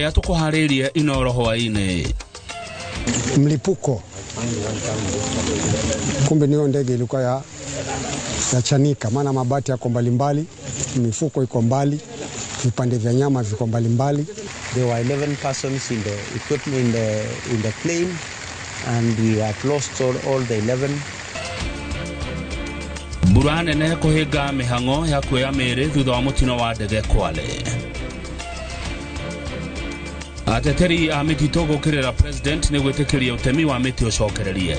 Marĩa tũkũharĩirie Inooro hwaĩ-inĩ. Mlipuko, kumbe niyo ndege ilikuwa ya chanika, maana mabati yako mbalimbali, mifuko iko mbali, vipande vya nyama viko mbalimbali. There were 11 persons in the equipment in the plane and we have lost all the 11. Mbura nene kũhĩnga mĩhang'o ya kuoya mĩĩrĩ thutha wa mũtino wa ndege Kwale. Ateteri a mĩtitũ gũkĩrĩra president nĩ gwĩtĩkĩria ũtemi wa mĩtĩ ũcokererie.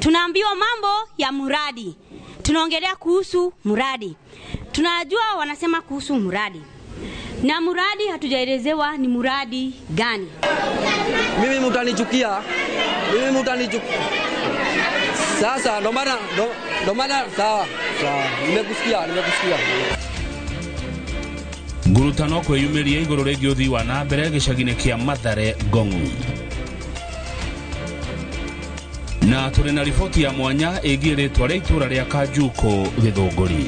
Tunaambiwa mambo ya muradi, tunaongelea kuhusu muradi, tunajua wanasema kuhusu muradi, na muradi hatujaelezewa ni muradi gani. Mimi mtanichukia, mimi mtanichukia. Sasa ndo maana sawa sawa, nimekusikia. Ngurutano kwĩyumĩria igũrũ rĩgiĩ ũthii wa na mbere gĩcagi-inĩ kĩa Mathare Ngong'u. Na tũrĩ na riboti ya mwanya ĩgiĩ rĩtwa rĩa itũũra rĩa Kanjukũ Gĩthũngũri.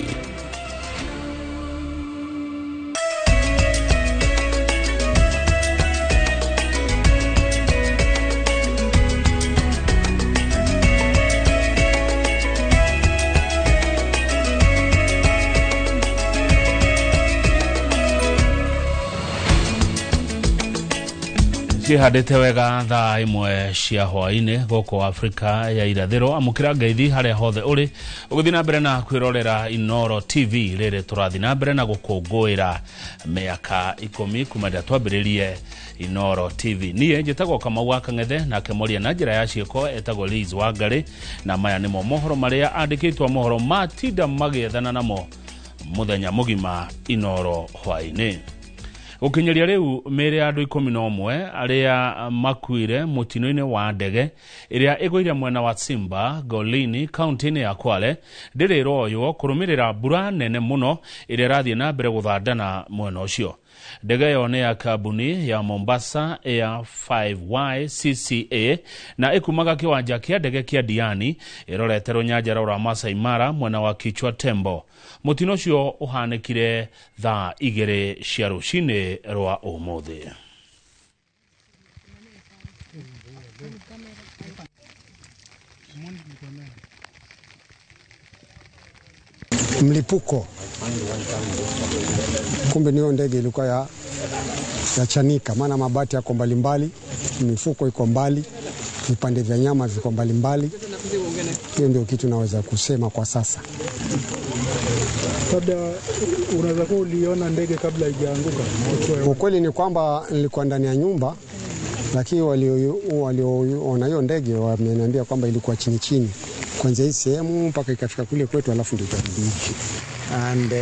Cihandĩte wega thaa imwe cia hwaĩ-inĩ gũkũ Afrika ya irathĩro. Amũkĩra ngeithi harĩa hothe ũrĩ ũgĩthiĩ na mbere na kwĩrorera Inooro TV rĩrĩ tũrathiĩ na mbere na gũkũngũĩra mĩaka 10 kuma rĩrĩa twambĩrĩrie Inooro TV. Niĩ njĩtagwo Kamau wa Kang'ethe, nake mwaria na njĩra ya ciĩko etagwo Liz Wangari, na maya nĩmo mohoro marĩa andĩkĩtwo mohoro matinda magĩethana namo mũthenya mũgima Inooro hwaĩ-inĩ. Gũkinyĩria rĩu mĩĩrĩ ya andũ 11 arĩa makuire mũtino-inĩ wa ndege ĩrĩa ĩgũire mwena wa Simba Golini kaunti-inĩ ya Kwale ndĩrĩ ĩroywo kũrũmĩrĩra mbura nene mũno ĩrĩa ĩrathiĩ na mbere gũthandana mwena ũcio. Ndege ĩyo nĩ ya kambuni ya Mombasa Air 5Y CCA na ĩkumaga kĩwanja kĩa ndege kĩa Diani ĩrorete rũnyanjara rwa Masai Mara mwena wa Kichwa Tembo. Mũtino ũcio ũhanĩkire thaa 2 cia rũcinĩ rwa ũmũthĩ. Mlipuko, kumbe niyo ndege ilikuwa ya chanika, maana mabati yako mbalimbali, mifuko iko mbali, vipande vya nyama viko mbalimbali. Hiyo ndio kitu naweza kusema kwa sasa. Labda unaweza kuwa uliona ndege kabla haijaanguka? Ukweli ni kwamba nilikuwa ndani ya nyumba, lakini walioona hiyo ndege wameniambia kwamba ilikuwa chini chini kwanza hii sehemu mpaka ikafika kule kwetu, alafu ndio ikarudi. And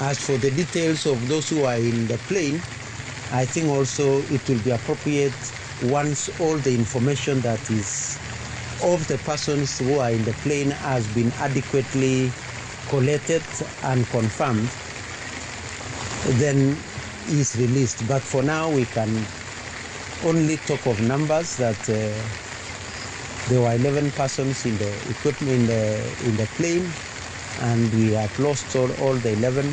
as for the details of those who are in the plane, I think also it will be appropriate once all the information that is of the persons who are in the plane has been adequately collated and confirmed, then is released. But for now we can only talk of numbers that there were 11 persons in the equipment in the plane and we have lost all the 11.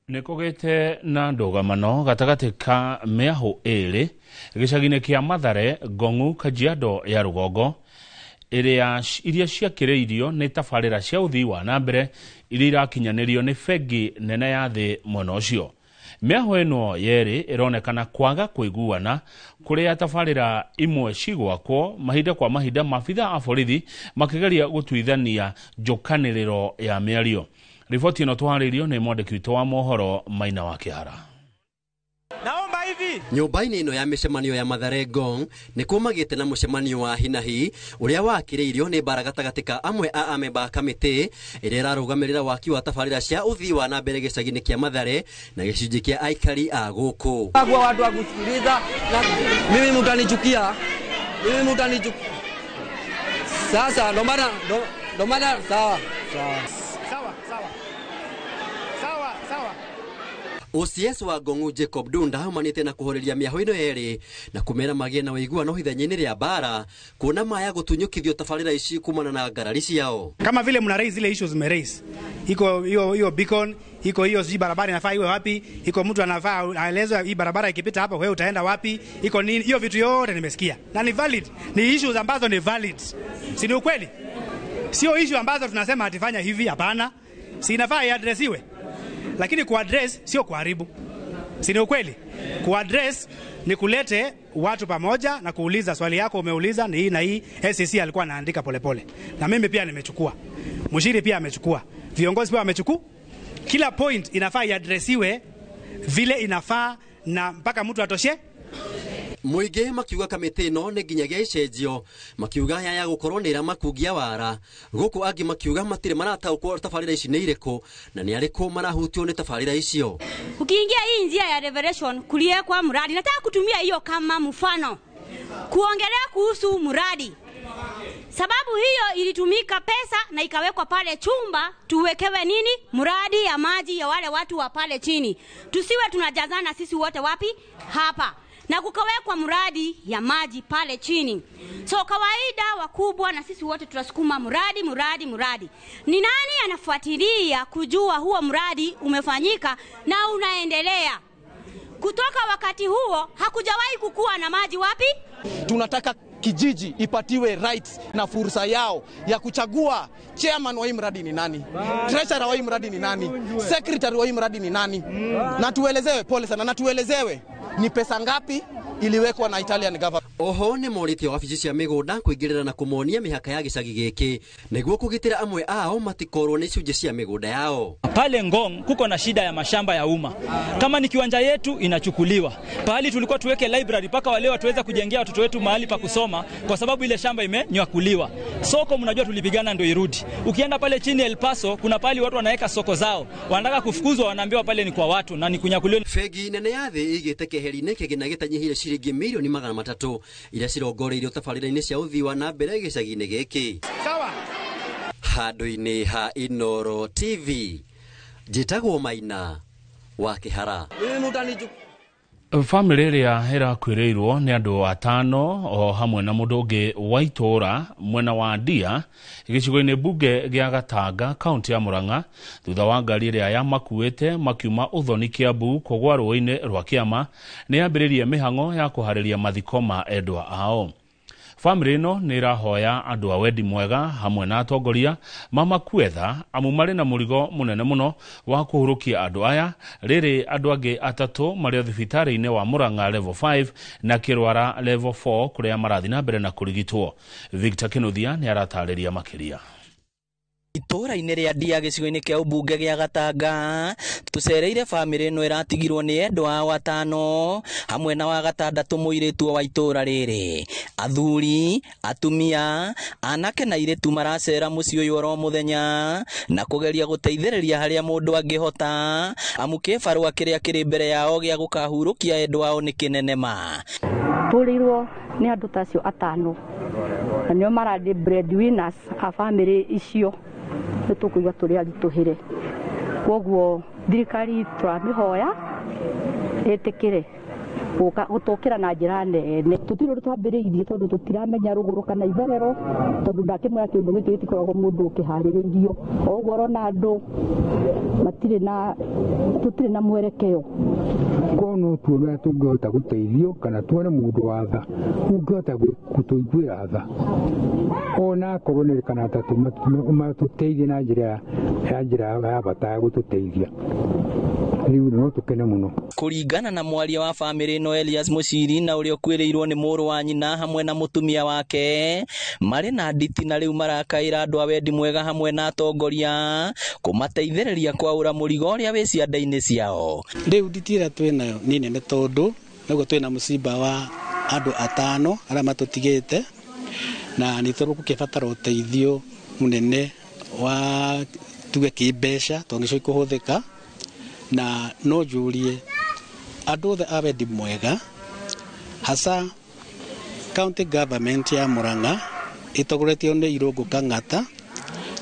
Nĩ kũgĩte na ndũgamano gatagatĩ ka mĩahũ ĩrĩ gĩcagi-inĩ kĩa Mathare Ngong'u Kajiado ya rũgongo iria ciakĩrĩirio nĩ tabarĩra cia ũthii wa na mbere iria irakinyanĩrio nĩ bengi nene ya thĩ mwena ũcio. Mĩahũ ĩno yerĩ ĩronekana kwaga kũiguana kũrĩa tabarĩra imwe cigwakwo mahinda kwa mahinda maabitha a borithi makĩgeria gũtuithania njũkanĩrĩro ya mĩario. Riboti ĩno tũharĩirio nĩ mwandĩki witũ wa mohoro Maina wa Kĩhara. Naomba hivi nyũmba-inĩ ĩno ya mĩcemanio ya Mathare Ngong nĩ kũmagĩte na mũcemanio wa hinahi ũrĩa wakĩrĩirio nĩ mbara gatagatĩ ka amwe a amemba a kamĩtĩ ĩrĩa ĩrarũgamĩrĩra waki wa tabarĩra cia ũthii wa na mbere gĩcagi-inĩ kĩa Mathare na gĩcunjĩ kĩa aikari a gũkũ. Kwa watu wa kusikiliza, na mimi mtanichukia, mimi mtanichukia. Sasa ndo maana sawa sawa. Sawa sawa. Sawa sawa. OCS wa Ngong'u Jacob Dunda aumanĩte na kũhoreria mĩahũ ĩno yerĩ na kũmera magĩe na ũiguano ithenya-inĩ rĩa mbara kuona maya gũtunyũkithio tabarĩra ici kumana na ngarari ciao. Kama vile mna raise zile issues mmeraise, iko hiyo hiyo beacon, iko hiyo sijui barabara inafaa iwe wapi, iko mtu anafaa aelezwe hii barabara ikipita hapa wewe utaenda wapi, iko nini, hiyo vitu yote nimesikia na ni valid, ni issues ambazo ni valid, si ni ukweli? Sio issue ambazo tunasema atifanya hivi, hapana, si inafaa iadresiwe, lakini kuaddress sio kuharibu, si ni ukweli? Kuaddress ni kulete watu pamoja na kuuliza swali yako umeuliza ni hii na hii. SCC alikuwa anaandika polepole, na mimi pia nimechukua, Mushiri pia amechukua, viongozi pia wamechukua. Kila point inafaa iadresiwe vile inafaa na mpaka mtu atoshe. Mũingĩ makiuga kamĩtĩ ĩno nĩ nginyagia ĩcenjio, makiuga yaya gũkorwo nĩ ĩramakungia wara, gũkũ angĩ makiuga matirĩ marataũkwo tabarĩra ici nĩ irĩkũ na nĩ arĩkũ marahutio nĩ tabarĩra icio. Ukiingia hii njia ya Revelation kuliwekwa mradi, nataka kutumia hiyo kama mfano kuongelea kuhusu mradi, sababu hiyo ilitumika pesa na ikawekwa pale chumba tuwekewe nini, mradi ya maji ya wale watu wa pale chini, tusiwe tunajazana sisi wote wapi hapa, na kukawekwa mradi ya maji pale chini. So kawaida wakubwa na sisi wote tunasukuma mradi mradi mradi. Ni nani anafuatilia kujua huo mradi umefanyika na unaendelea? Kutoka wakati huo hakujawahi kukua na maji wapi? Tunataka kijiji ipatiwe rights na fursa yao ya kuchagua chairman wa hii mradi ni nani, treasurer wa hii mradi ni nani, secretary wa hii mradi ni nani, na tuelezewe, pole sana, na tuelezewe ni pesa ngapi iliwekwa na Italian government. Oho nĩ morĩtie wabici cia mĩgũnda kũingĩrĩra na kũmonia mĩhaka ya gĩcagi gĩkĩ nĩguo kũgitĩra amwe ao matikorwo nĩ icunjĩ cia mĩgũnda yao. Pale Ngong kuko na shida ya mashamba ya umma. Kama ni kiwanja yetu inachukuliwa. Pahali tulikuwa tuweke library paka wale watuweza kujengea watoto wetu mahali pa kusoma kwa sababu ile shamba imenyakuliwa. Soko mnajua tulipigana ndio irudi. Ukienda pale chini El Paso kuna pahali watu wanaweka soko zao. Wanataka kufukuzwa, wanaambiwa pale ni kwa watu na ni kunyakuliwa. Bengi nene ya thĩ ĩigĩte keheri-inĩ kĩgĩna gĩtanyihĩire ciringi mirioni 300 iria cirongoreirio tabarĩra-inĩ cia ũthii wa na mbere gĩcagi-inĩ gĩkĩ. Sawa. Handũ-inĩ ha Inooro TV njĩtagwo Maina wa Kĩhara. Bamĩrĩ ĩrĩa ĩrakuĩrĩirwo nĩ andũ atano o hamwe na mũndũ ũngĩ wa itũũra mwena wa Ndia gĩcigo-inĩ mbunge gĩa Gatanga kaunti ya Murang'a thutha wa ngari ĩrĩa yamakuĩte makiuma Ũthoni Kiambu kũgwa rũĩ-inĩ rwa Kĩama nĩ yambĩrĩrie mĩhang'o ya kũharĩria mathiko ma endwa ao. Bamĩrĩ ĩno nĩ ĩrahoya andũ a wendi mwega hamwe na atongoria mamakue tha amu marĩ na mũrigo mũnene mũno wa kũhurũkia andũ aya rĩrĩ andũ angĩ atatũ marĩ thibitarĩ-inĩ wa Murang'a level 5 na Kĩrwara level 4 kũrĩa marathiĩ na mbere na kũrigitwo. Victor Kinuthia nĩ aratarĩria makĩria. Itũũra-inĩ rĩa Ndia gĩcigo-inĩ kĩa ũmbunge gĩa Gatanga tũcereire bamĩrĩ ĩno ĩratigirwo nĩ endwa ao atano hamwe na wa gatandatũ mũirĩtu wa itũũra rĩrĩ. Athuri, atumia, anake na airĩtu maracera mũciĩ ũyũ oro mũthenya na kũgeria gũteithĩrĩria harĩa mũndũ angĩhota amu kĩbarũa kĩrĩa kĩrĩ mbere yao gĩa gũkahurũkia endwa ao nĩ kĩnene ma. Tũrĩirwo nĩ andũ ta acio atano na nĩo mararĩ breadwinners a bamĩrĩ icio, nĩ tũkũigua tũrĩ aritũhĩre. Kwoguo thirikari tũramĩhoya ĩtĩkĩre gũtũkĩra na njĩra nene. Tũtirĩ ũndũ twambĩrĩirie tondũ tũtiramenya rũgũrũ kana itherero, tondũ ndakĩmwĩra kĩũndũ gĩkĩ gĩtikoragwo mũndũ ũkĩharĩrĩirio. O ũguo ũrona andũ matirĩ na, tũtirĩ na mwerekeo. Korwo no tuone ũrĩa tũngĩhota gũteithio kana tuone mũndũ wa tha ũngĩhota gũtũiguĩra tha, ona akorwo nĩ kana atatũ matũteithie na njĩra ya njĩra ya bata ya gũtũteithia. Rĩu no tũkene mũno. Kũringana na mwaria wa bamĩrĩ ĩno Elias Muciri na ũrĩa ũkuĩrĩirwo nĩ mũrũ wa nyina hamwe na mũtumia wake marĩ na nditi na rĩu marakaĩra andũ a wendi mwega hamwe na atongoria kũmateithĩrĩria kwaũra mũrigo ũrĩa wĩ ciande-inĩ ciao. Rĩu nditi ĩrĩa twĩ nayo nĩ nene tondũ nĩguo twĩ na mũciba wa andũ atano arĩa matũtigĩte na nĩ tũgũkĩbatara ũteithio mũnene wa tuge kĩmbeca tondũ nĩcio ikũhũthĩka, na no njũrie andũ othe a wendi mwega hasa county government ya Murang'a ĩtongoretio nĩ Irũngũ Kang'ata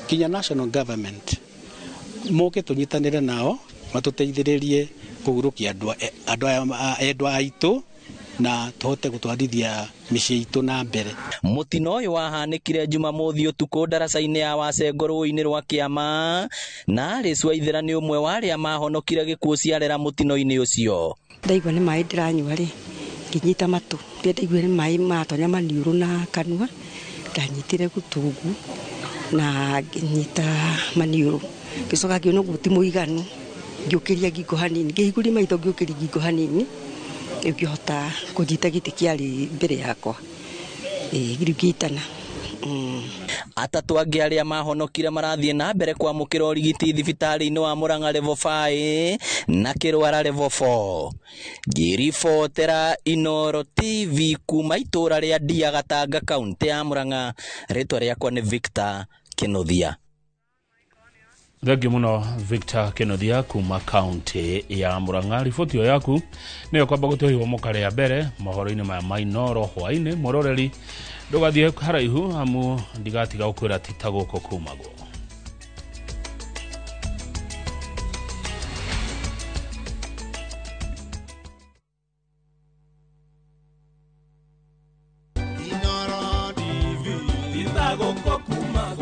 kinya national government moke tũnyitanĩre nao matũteithĩrĩrie Kũhurũkia andũ aya endwa aitũ na tũhote gũtwarithia mĩciĩ itũ na mbere. Mũtino ũyũ wahanĩkire Jumamothi ũtukũ ndaraca-inĩ ya Wacengo rũĩ-inĩ rwa Kĩama, na Alice Waithera nĩ ũmwe wa arĩa mahonokire gĩkuũ ciarera mũtino-inĩ ũcio. Ndaigua nĩ maĩ ndĩranyua rĩ, ngĩnyita matũ, rĩrĩa ndaiguire nĩ maĩ matonya maniũrũ na kanua, ndanyitire gũtũ na ngĩnyita maniũrũ, ngĩcoka ngĩona ũguo ti mũiganu, ngĩũkĩria ngingo hanini, ngĩhingũria maitho ngĩũkĩria ngingo hanini, rĩu ngĩhota kũnyita gĩtĩ kĩarĩ mbere yakwa, rĩu ngĩitana. Atatũ angĩ arĩa mahonokire marathiĩ na mbere kwamũkĩra ũrigiti thibitarĩ-inĩ wa Murang'a level 5 na Kĩrwara level 4. Ngĩribotera Inooro TV kuma itũra rĩa Ndia Gatanga kaunti ya Murang'a, rĩtwa rĩakwa nĩ Victor Kĩnuthia. Thengiũ mũno Victor Kĩnuthia kuma kaunti ya Murang'a. Riboti ĩyo yaku nĩyo kwamba gũtũhĩhwo mũkare ya mbere mohoro-inĩ maya ma Inooro hwaĩ-inĩ. Mwĩroreri ndũgathiĩ haraihu amu ndigatiga gũkwĩra ti ta gũkũ kumagwo.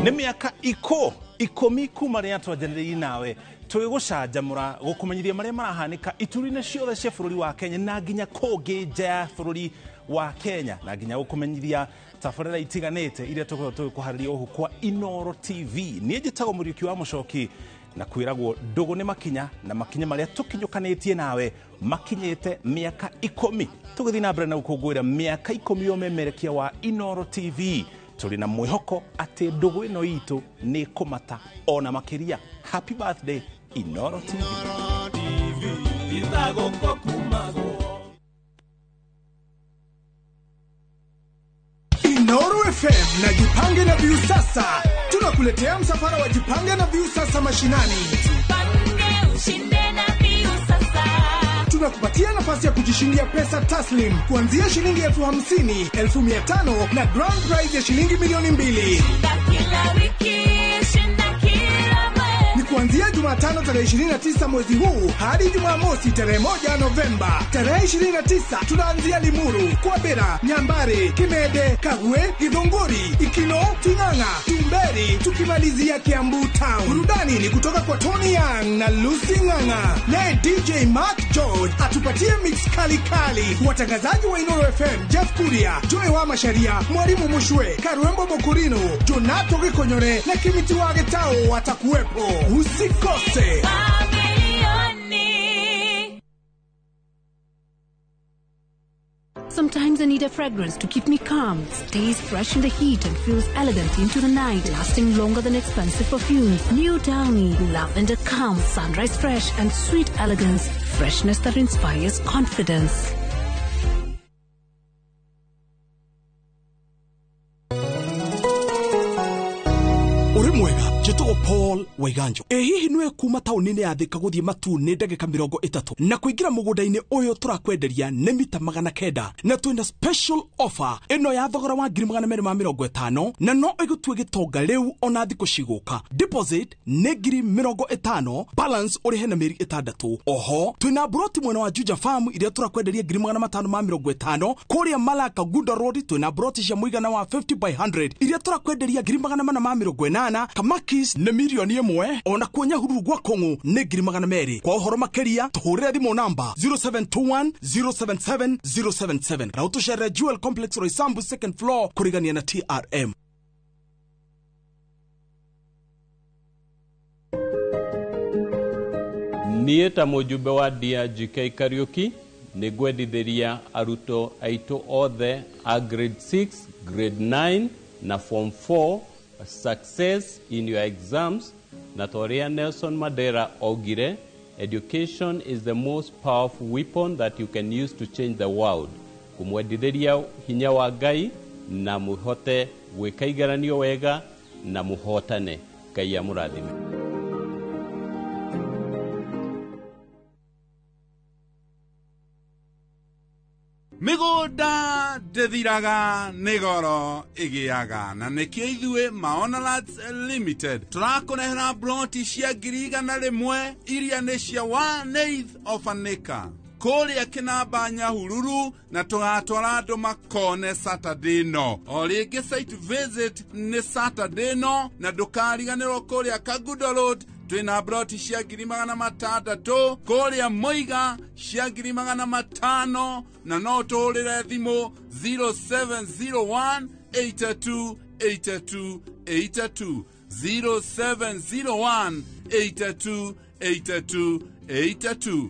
Nĩ mĩaka 10 kuma rĩrĩa twanjanĩrĩire nawe tũgĩgũcanjamũra gũkũmenyithia marĩa marahanĩka ituri-inĩ ciothe cia bũrũri wa Kenya na nginya kũngĩ nja ya bũrũri wa Kenya, na nginya gũkũmenyithia tabarĩra itiganĩte iria tũkoragwo tũgĩkũharĩria gũkũ kwa Inooro TV. Niĩ njĩtagwo Mũriũki wa Mũcoki na kwĩragwo ndũgũ nĩ makinya, na makinya marĩa tũkinyũkanĩtie nawe makinyĩte mĩaka 10. Tũgĩthiĩ na mbere na gũkũngũĩra mĩaka 10 ya ũmemerekia wa Inooro TV. Tũrĩ na mwĩhoko atĩ ndũgũ ĩno itũ nĩ kũmata ona makĩria. Happy birthday Inooro TV. Inooro FM na Jipange na Viusasa tunakuletea msafara wa Jipange na Viusasa mashinani. Jipange ushinde na Viusasa. Tunakupatia nafasi ya kujishindia pesa taslim kuanzia shilingi 50,000, 500,000 na grand prize ya shilingi 2,000,000. Kila wiki, shinda kila mwezi. Ni kuanzia Jumatano tarehe 29 mwezi huu hadi Jumamosi tarehe 1 Novemba. Tarehe 29 tunaanzia Limuru, Kwabera, Nyambare, Kimede, Kagwe, Githunguri, Ikino, Ting'ang'a, Tumberi, tukimalizia Kiambu Town. Burudani ni kutoka kwa Tony Young na Lucy Ng'ang'a. Naye DJ Mark George atupatie mix kali kali. Watangazaji wa Inooro FM Jeff Kuria, Joy wa Masharia, Mwalimu Mushwe, Karwembo Mokurino, Jonato Gikonyore na Kimiti wa Getao watakuwepo. Usikose. Sometimes I need a fragrance to keep me calm, stays fresh in the heat and feels elegant into the night, lasting longer than expensive perfumes. New Downy, lavender calm, sunrise fresh and sweet elegance, freshness that inspires confidence. Njĩtagwo Paul Waiganjo. Ĩ hihi nĩwe kuma taũni-inĩ ya Thika gũthiĩ Matuu nĩ ndagĩka 30 na kũingĩra mũgũnda-inĩ ũyũ tũrakwenderia nĩ mita 900 na twĩna special offer ĩno ya thogora wa 250,000 na no ĩgũtue gĩtonga rĩu ona thikũ cigũka. Deposit nĩ 50,000, balance ũrĩhe na mĩeri 6. Oho twĩna broti mwena wa Juja Farm iria tũrakwenderia 550,000. Kũrĩa Malaka Gunda Road twĩna broti cia mũigana wa 50 by 100 iria tũrakwenderia 480,000. Kamaki nĩ 1,000,000 ona kuo Nyahururu gwa Kong'u nĩ 200,000. Kwa ũhoro makĩria tũhũrĩre thimũ namba 0721 077 077 na ũtũcerere Jewel Complex Roysambu second floor kũrigania na TRM. Niĩ ta mũjumbe wa DRGK Kariuki nĩ ngwendithĩria arutwo aitũ othe a grade 6, grade 9 na form 4 success in your exams. Na toria Nelson Mandela augire, education is the most powerful weapon that you can use to change the world. Kumwendithĩria hinya wa Ngai na muhote gwĩka igeranio wega na muhotane. Ngai amũrathime. Mĩgũnda ndĩthiraga nĩ goro ĩgĩaga na nĩkĩo ithuĩ Maona Lands Limited tũrakũrehera broti cia 100,000 iria nĩ cia 1/8 of an acre kũrĩa Kĩnamba Nyahururu na tũgatwara andũ makone Saturday no o rĩngĩ site visit nĩ Saturday no na ndũkariganĩrwo kũrĩa Kagudo Road twĩna broti cia 600,000 kũrĩa Mũiga cia 500,000 na no tũhũrĩre thimũ 0701 82 82 82 0701 82 82 82.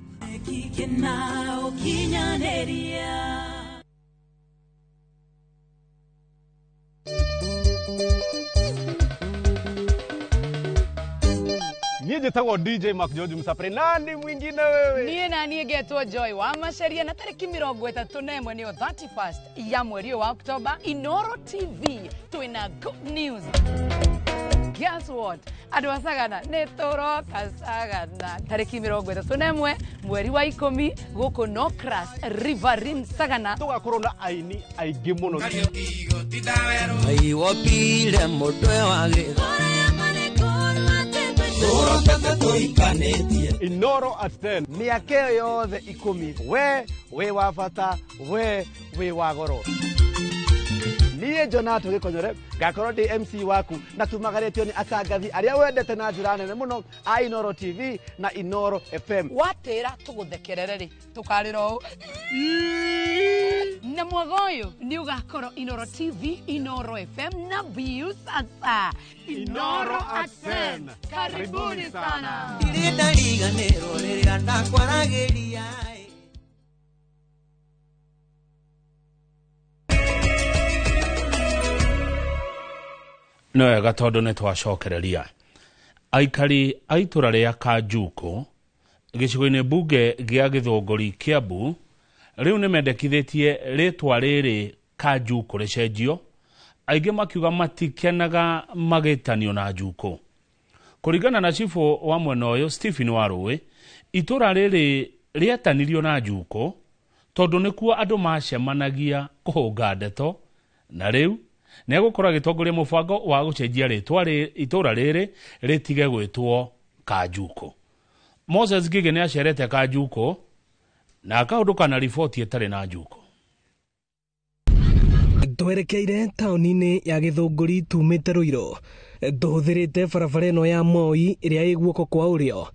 Niĩ njĩtagwo DJ Mark George Msapre. Nani mwingine wewe? Niĩ na niĩ ngetwo Joy wa Maceria na tarĩki 31 nĩyo 31st ya mweri ũyũ wa Oktoba, Inoro TV twĩna good news. Guess what? Andũ a Sagana nĩ tũroka Sagana tarĩki 31 mweri wa 10 gũkũ Nocras Riverine Sagana. Tũgakorwo na aini aingĩ mũno. Aiwopire mũtwe wa gĩtho. Inoro at 10. Mĩaka ĩyo yothe 10 we wĩ wa bata, we wĩ wa goro. Niĩ Jonato Gĩkonyore ngakorwo ndĩ MC waku na tumagarĩtio nĩ atangathi arĩa wendete na njĩra nene mũno a Inoro TV na Inoro FM. Watĩra tũgũthekerere rĩ tũkarĩra ũũ na mwaga ũyũ nĩ ũgakorwo Inoro TV, Inoro FM na Viusasa. Inoro at 10. Karibuni sana. Ndirĩ ndariganĩrwo rĩrĩa ndakwaragĩria. Nĩ wega tondũ nĩ twacokereria. Aikari a itũra rĩa Kanjuku gĩcigo-inĩ mbunge gĩa Gĩthũngũri Kiambu rĩu nĩ mendekithĩtie rĩtwa rĩrĩ Kanjuku rĩcenjio, aingĩ makiuga matikenaga magĩtanio na Njuku. Kũringana na cibũ wa mwena ũyũ Stephen Warũĩ, itũra rĩrĩ rĩetanirio na Njuku tondũ nĩkuo andũ macemanagia kũhũnga ndeto, na rĩu nĩ egũkorwo agĩtongoria mũbango wa gũcenjia rĩtwa itũra rĩrĩ rĩtige gwĩtwo Kanjuku. Moses Ngigĩ nĩ acerete Kanjuku na akahũndũka na riboti ĩtarĩ na Njuku. Twerekeire taũni-inĩ ya Gĩthũngũri tumĩte Rũirũ tũhũthĩrĩte barabara ĩno ya Moi ĩrĩa ĩ guoko kwa ũrĩo,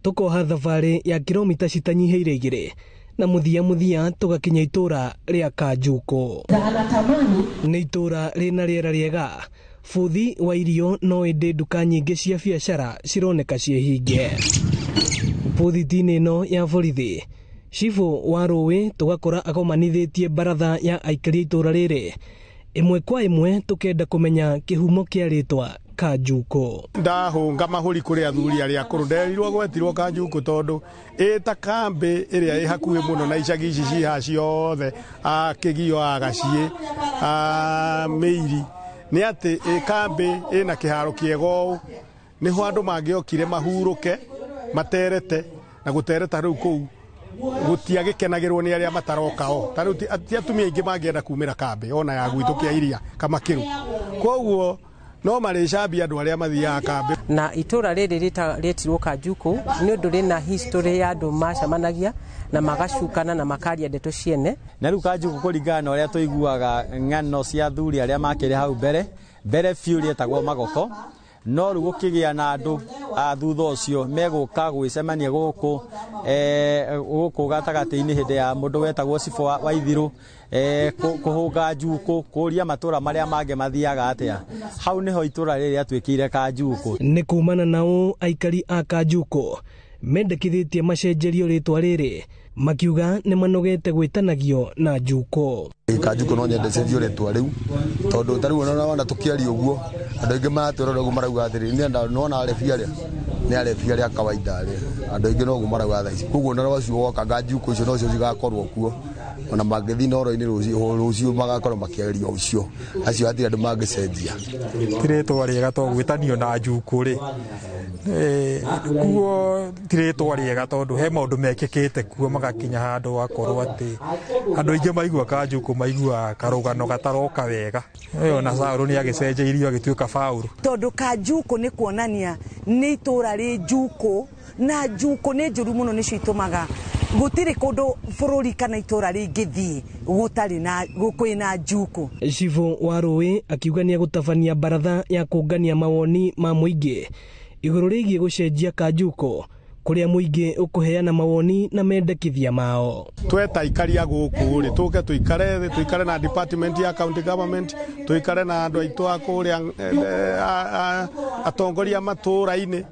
tũkoha thabarĩ ya kilomita citanyihĩire 2 na mũthia mũthia tũgakinya itũra rĩa Kanjuku. Nĩ itũra rĩna rĩera rĩega, bũthi wa irio no ĩndĩ nduka nyingĩ cia biacara cironeka ciĩ hinge. Bũthiti-inĩ ĩno ya borithi, cibũ wa Rũĩ tũgakora agomanithĩtie baratha ya aikari a itũra rĩrĩ ĩmwe kwa ĩmwe, tũkenda kũmenya kĩhumo kĩa rĩtwa Kanjuku. Ndahũnga mahũri kũrĩ athuri arĩa akũrũ, nderirwo gwetirwo Kanjuku tondũ ĩta kambĩ ĩrĩa ĩ hakuhĩ mũno na icagi ici ciĩ haha ciothe, a Kĩgio, a Gaciĩ, a Mĩiri, nĩ atĩ ĩ kambĩ ĩna kĩharo kĩega ũũ, nĩho andũ mangĩokire mahurũke materete, na gũtereta rĩu kũu gũtiagĩkenagĩrwo nĩ arĩa mataroka o. Ta rĩu ti atumia aingĩ mangĩenda kumĩra kambĩ ona ya gwitũ kĩa iria Kamakĩru, koguo no marĩcambia andũ arĩa mathiaga kambĩ. Na itũra rĩrĩ rĩetirwo Kanjuku nĩ ũndũ rĩna history ya andũ macemanagia na magacukana na makaria ndeto ciene. Na rĩu Kanjuku kũringana na ũrĩa tũiguaga ng'ano cia athuri arĩa makĩrĩ hau mbere mbere biũ rĩetagwo Magoko, no rĩu gũkĩgĩa na andũ a thutha ũcio megũka gwĩcemania gũkũ gũkũ gatagatĩ-inĩ hĩndĩ ya mũndũ wetagwo cibũ wa Ithiru, kũhũnga Njuku, kũria matũra marĩa mangĩ mathiaga atĩa. Hau nĩho itũra rĩrĩ rĩatuĩkire Kanjuku. Nĩ kumana na ũũ aikari a Kanjuku mendekithĩtie macenjerio rĩtwa rĩrĩ, makiuga nĩ manogete gwĩtanagio na Njuku. Kanjuku no nyende cenjio rĩtwa rĩu tondũ ta rĩu ona wona tũkĩaria ũguo andũ aingĩ maratwĩrora ũguo marauga atĩrĩ nĩ nona arebi arĩa nĩ arebi arĩa kawaida arĩa andũ aingĩ noguo marauga thaa ici, koguo na rwacio woka Kanjuku icio nocio cigakorwo kuo Ona mangĩthiĩ Inooro-inĩ rũciũ magakorwo makĩaria ũcio. Acio hatirĩ andũ mangĩcenjia. Ti rĩtwa rĩega to gwĩtanio na njukũ rĩ, kuo ti rĩtwa rĩega tondũ he maũndũ mekĩkĩte kuo magakinya handũ akorwo atĩ andũ aingĩ maigua Kanjukũ maiguaga karũgano gataroka wega. Ona Saũlũ nĩ agĩcenjeirio agĩtuĩka Paũlũ. Tondũ Kanjukũ nĩ kuonania nĩ itũra rĩ njukũ, na njukũ nĩ njũru mũno, nĩcio itũmaga gũtirĩ kũndũ bũrũri kana itũra rĩngĩthiĩ gũtarĩ na kwĩna njukũ. Cibũ wa Rũĩ akiuga nĩ egũtabania baratha ya kũngania mawoni ma mũingĩ igũrũ rĩgiĩ gũcenjia Kanjukũ, kũrĩa mũingĩ ũkũheana mawoni na mendekithia mao. Tweta aikaria gũkũ rĩ, tũke tũikare thĩ, tũikare na department ya county government, tũikare na andũ aitũ a kũrĩa atongoria matũra-inĩ,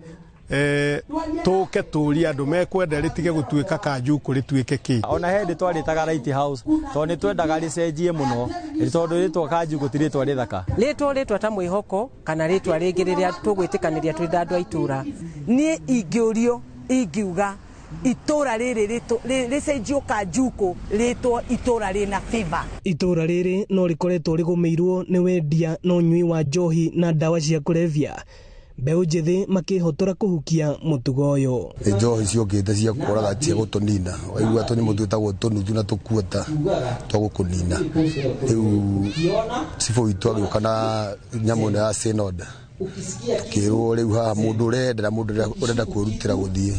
tũke tũrie andũ mekwenda rĩtige gũtuĩka Kanjukũ rĩtuĩke kĩ. Ona he hĩndĩ twarĩtaga Right House tondũ nĩ twendaga rĩcenjie mũno, tondũ rĩtwa Kanjukũ ti rĩtwa rĩthaka. Rĩtwa ta mwĩhoko kana rĩtwa rĩngĩ rĩrĩa tũgwĩtĩkanĩria twĩ andũ a itũra. Niĩ ingĩũrio ingiuga itũra rĩrĩ rĩcenjio Kanjukũ rĩtwo itũra rĩna favor. Itũra rĩrĩ no rĩkoretwo rĩgũmĩirwo nĩ wendia na ũnyui wa njohi na ndawa cia kũrebia, mbeũ njĩthĩ makĩhotora kũhukia mũtugo ũyũ. Nĩ njohi ciokĩte cia kũraga cia gũtũnina, waigua tũnyamũ twĩtagwo tũnuthu na tũkuota twa gũkũnina. Rĩu cibũ witũ agĩũka na nyamũ ĩno ya synod, tukĩrwo rĩu haha mũndũ ũrenda na mũndũ ũrenda kwĩrutĩra gũthiĩ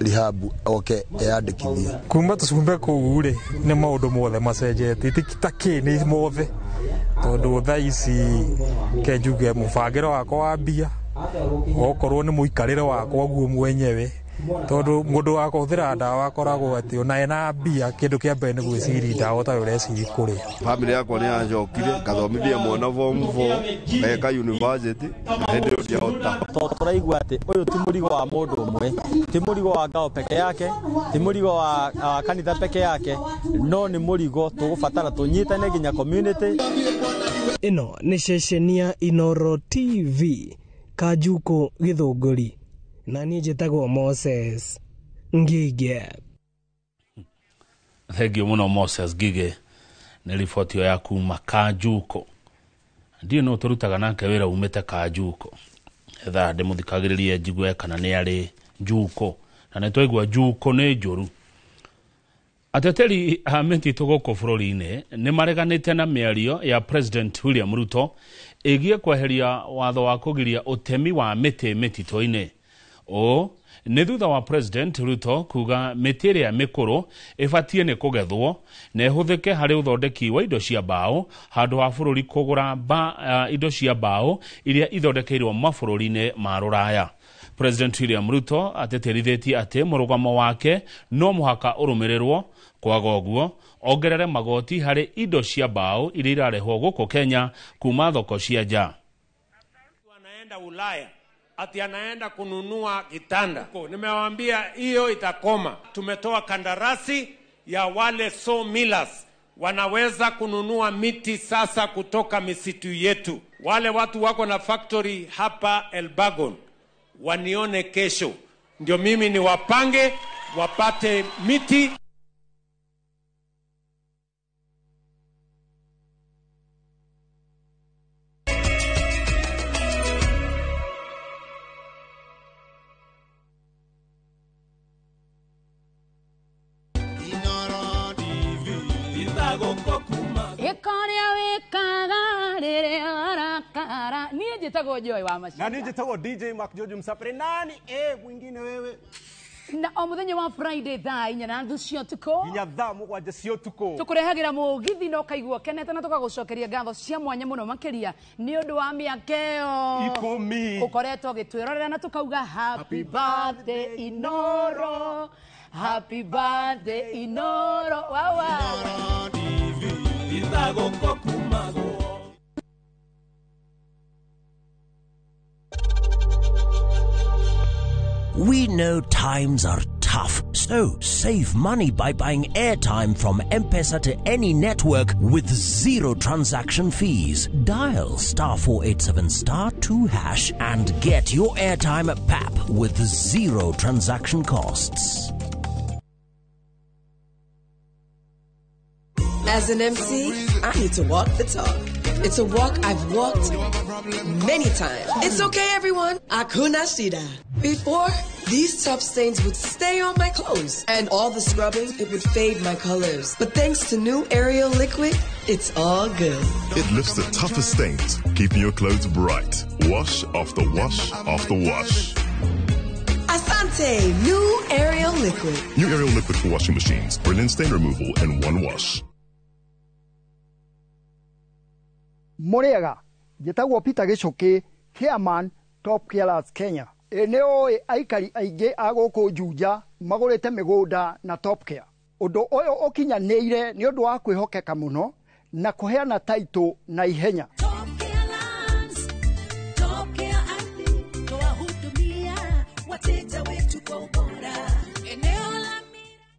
rehab oke eyandĩkithie. Kuma tũcumbe kũu rĩ, nĩ maũndũ mothe macenjetie, ti ta kĩ nĩ mothe, tondũ thaa ici ke njuge mũbangĩre wakwa wa mbia okorwo nĩ mũikarĩre wakwa guo mwenyewe, tondũ mũndũ wa kũhũthĩra ndawa akoragwo atĩ ona ena mbia kĩndũ kĩa mbere nĩ gwĩciria ndawa ũtarĩ ũreciria kũrĩa. Bamĩrĩ yakwa nĩ yacokire ngathomithia mwana form 4 eka university hĩndĩ ĩyo ndiahota. Tondũ tũraigua atĩ ũyũ ti mũrigo wa mũndũ ũmwe, ti mũrigo wa ngao peke yake, ti mũrigo wa kanitha peke yake, no nĩ mũrigo tũgũbatara tũnyitane nginya community. Ĩno nĩ ceceni ya Inooro TV, Kanjukũ Gĩthũngũri, na niĩ njĩtagwo Moses Ngige. Thengiũ mũno Moses Ngige nĩ riboti ĩyo ya kuma Kanjukũ. Ndiũ no tũrutaga nake wĩra umĩte Kanjukũ, etha ndĩmũthikagĩrĩrie njigue kana nĩ arĩ njukũ, na nĩ twaigua njukũ nĩ njũru. Ateteri a mĩtitũ gũkũ bũrũri-inĩ nĩ mareganĩte na mĩario ya President William Ruto ĩgiĩ kweheria watho wa kũgiria ũtemi wa mĩtĩ mĩtitũ-inĩ. Ũũ nĩ thutha wa President Ruto kuga mĩtĩ ĩrĩa mĩkũrũ ĩbatiĩ nĩ kũgethwo na ĩhũthĩke harĩ ũthondeki wa indo cia mbaũ handũ ha bũrũri kũgũra indo cia mbaũ iria ithondekeirwo mabũrũri-inĩ ma rũraya. President William Ruto atĩtĩrithĩtie atĩ mũrũgamo wake no mũhaka ũrũmĩrĩrwo, kwaga ũguo ongerere magoti harĩ indo cia mbaũ iria irarehwo gũkũ Kenya kuma thoko cia nja. Anaenda Ulaya ati anaenda kununua kitanda. Nimewaambia hiyo itakoma. Tumetoa kandarasi ya wale sawmillers wanaweza kununua miti sasa kutoka misitu yetu. Wale watu wako na factory hapa Elbagon wanione kesho, ndio mimi ni wapange wapate miti. Njĩtagwo Joy wa Maciara. Na niĩ njĩtagwo DJ Mark George Msapere. Nani mwingine wewe? Na o mũthenya wa Friday thaa 4:30 cia ũtukũ nginya thaa 7 cia ũtukũ tũkũrehagĩra mũgithi na ũkaigua ũkenete, na tũkagũcokeria ngatho cia mwanya mũno makĩria nĩ ũndũ wa mĩaka ĩyo 10 ũkoretwo ũgĩtwĩrorera, na tũkauga happy birthday Inooro, happy birthday Inooro. Wawa We know times are tough, so save money by buying airtime from M-Pesa to any network with zero transaction fees. Dial *487*2# and get your airtime at PAP with zero transaction costs. As an MC, I need to walk the talk. It's a walk I've walked many times. It's okay, everyone. Akuna shida. Before, these tough stains would stay on my clothes, and all the scrubbing, it would fade my colors. But thanks to new Ariel liquid, it's all good. It lifts the toughest stains, keeping your clothes bright. Wash after wash after wash. Asante, new Ariel liquid. New Ariel liquid for washing machines. Brilliant stain removal in one wash. Muriaga, njĩtagwo Peter Gĩcũkĩ, chairman Top Carers Kenya. Ĩ nĩ ũĩ aikari aingĩ a gũkũ Juja magũrĩte mĩgũnda na Top Care. Ũndũ ũyũ ũkinyanĩire nĩ ũndũ wa kwĩhokeka mũno na kũheana taitũ na ihenya.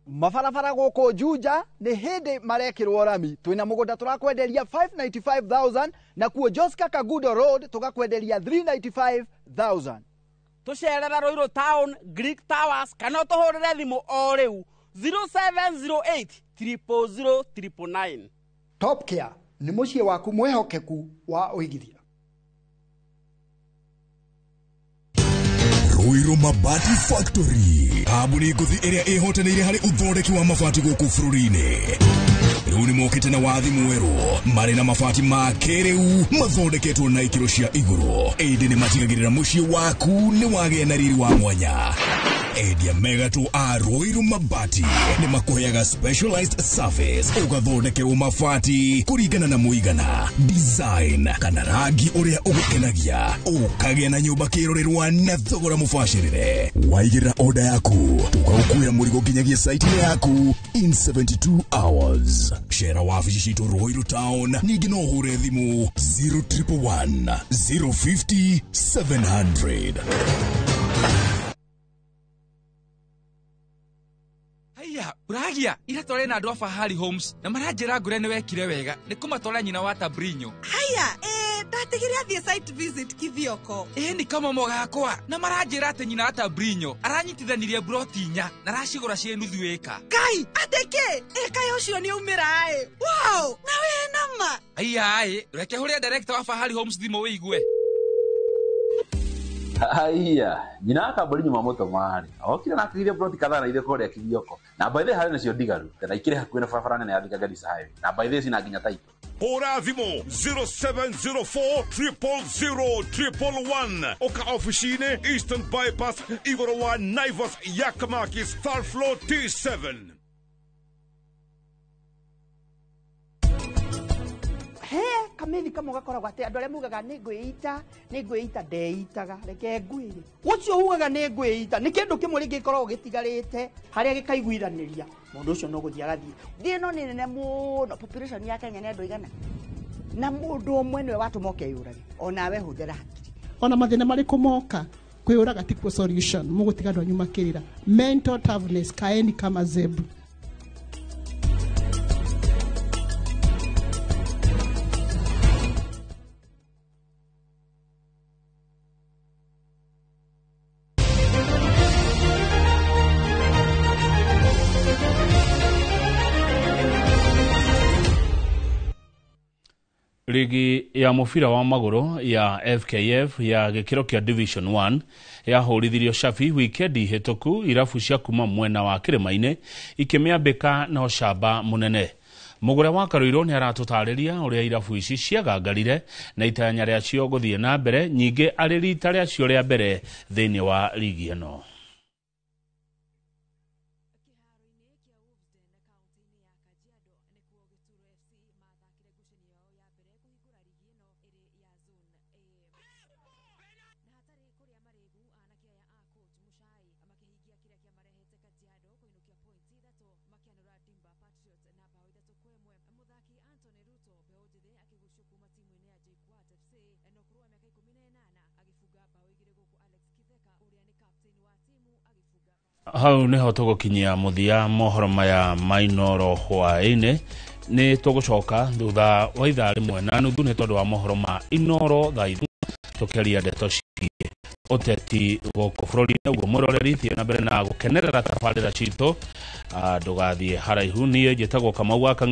Mabarabara gũkũ Juja nĩ hĩndĩ marekĩrwo rami. Twĩna mũgũnda tũrakwenderia 595,000 na kuo Joska Kagudo Road tũgakwenderia 395,000. Tũcerera Ruiru Town, Greek Towers kana ũtũhũrĩre thimũ o rĩu 0708 000 999. Top Care nĩ mũciĩ waku mwĩhokeku wa ũigithia. Ruiru Mabati Factory, kambuni ngũthi ĩrĩa ĩhotanĩire harĩ ũthondeki wa mabati gũkũ bũrũri-inĩ. Rĩu nĩ mokĩte na wathi mwerũ, marĩ na mabati ma kĩrĩu mathondeketwo na ikĩro cia igũrũ. Ĩndĩ nĩ matigagĩrĩra mũciĩ waku nĩ wagĩa na riri wa mwanya. Endia megatũ a Ruiru Mabati nĩ makũheaga specialized service, ũgathondekerwo mabati kũringana na mũigana, design kana rangi ũrĩa ũgũkenagia, ũkagĩa na nyũmba kĩrorerwa na thogora mũbacĩrĩre. Waigĩrĩra order yaku, tũgagũkuĩra mũrigo nginyagia site-inĩ yaku in 72 hours. Cera wabici citũ Ruiru Town, ningĩ no ũhũre thimũ 0111 050 700. Haiya, uragia ira tware na andu a Fahari Homes na maranjira ngure ni wekire wega ni kumatwara nyina wa Tabrinyo. Haiya, ndatigire athie site visit Kithioko. Ni kama mogakwa na maranjira ati nyina wa Tabrinyo aranyitithanirie broti inya na aracigura cie nuthu ĩka. Kai, ateke ĩka ucio ni umira ĩ. Wow, na we nama. Haiya, reke huria director wa Fahari Homes thimũ wĩigue. Haiya, nyina akambũri nyuma mũtũmarĩ okire na akĩgiria ploti kadhaa na ithe kũrĩa Kithioko na by the harĩ nacio ndigaru na ikĩrĩ hakuhĩ na barabara nene ya Thika Garissa Highway na by the cina nginya taito. Hũra thimũ 0704 000 111 oka ofici-inĩ Eastern Bypass igũrũ wa Naivas Yakamakis third floor T7. He kamithi kamwe gakoragwo atĩ andũ arĩa mugaga nĩ ngwĩita nĩ ngwĩita ndeitaga reke ngwĩre ũcio ugaga nĩ ngwĩita nĩ kĩndũ kĩmwe rĩngĩkoragwo gĩtigarĩte harĩa gĩkaiguithanĩria mũndũ ũcio no gũthiĩ agathiĩ. Thĩ ĩno nĩ nene mũno, population ya Kenya nĩ andũ aigana na mũndũ ũmwe nĩwe watũma ũkeyũrage onawe hũthĩra hakiri. Ona mathĩna marĩkũ moka kwĩyũraga tikuo solution, mũgũtiga andũ anyu makĩrĩra. Mental toughness, kaeni kama zebu. Ligi ya mũbira wa magũrũ ya FKF ya gĩkĩro kĩa Division 1 yahũrithirio cabi wikendi hĩtũku irabu cia kuma mwena wa kĩrĩma-inĩ ikĩmĩambĩka na ũcamba mũnene. Mũgũre wa Karuirũ nĩ aratũtarĩria ũrĩa irabu ici ciagangarire na itanya rĩacio gũthiĩ na mbere nyingĩ arĩ rita rĩacio rĩa mbere thĩinĩ wa ligi ĩno. Hau niho tũgũkinyia mũthia mohoro maya mainoro hwaĩ-inĩ. Nĩ tũgũcoka thutha wa ithaa rĩmwe na nuthu nĩ tondũ wa mohoro ma Inoro thaa ithatũ tũkĩaria ndeto ciĩgiĩ ũteti gũkũ bũrũri-inĩ. Ũguo mwĩroreri thiĩ na mbere na gũkenerera tabarĩra citũ, ndũgathiĩ haraihu. Niĩ njĩtagwo Kamau wa Kang'ethe.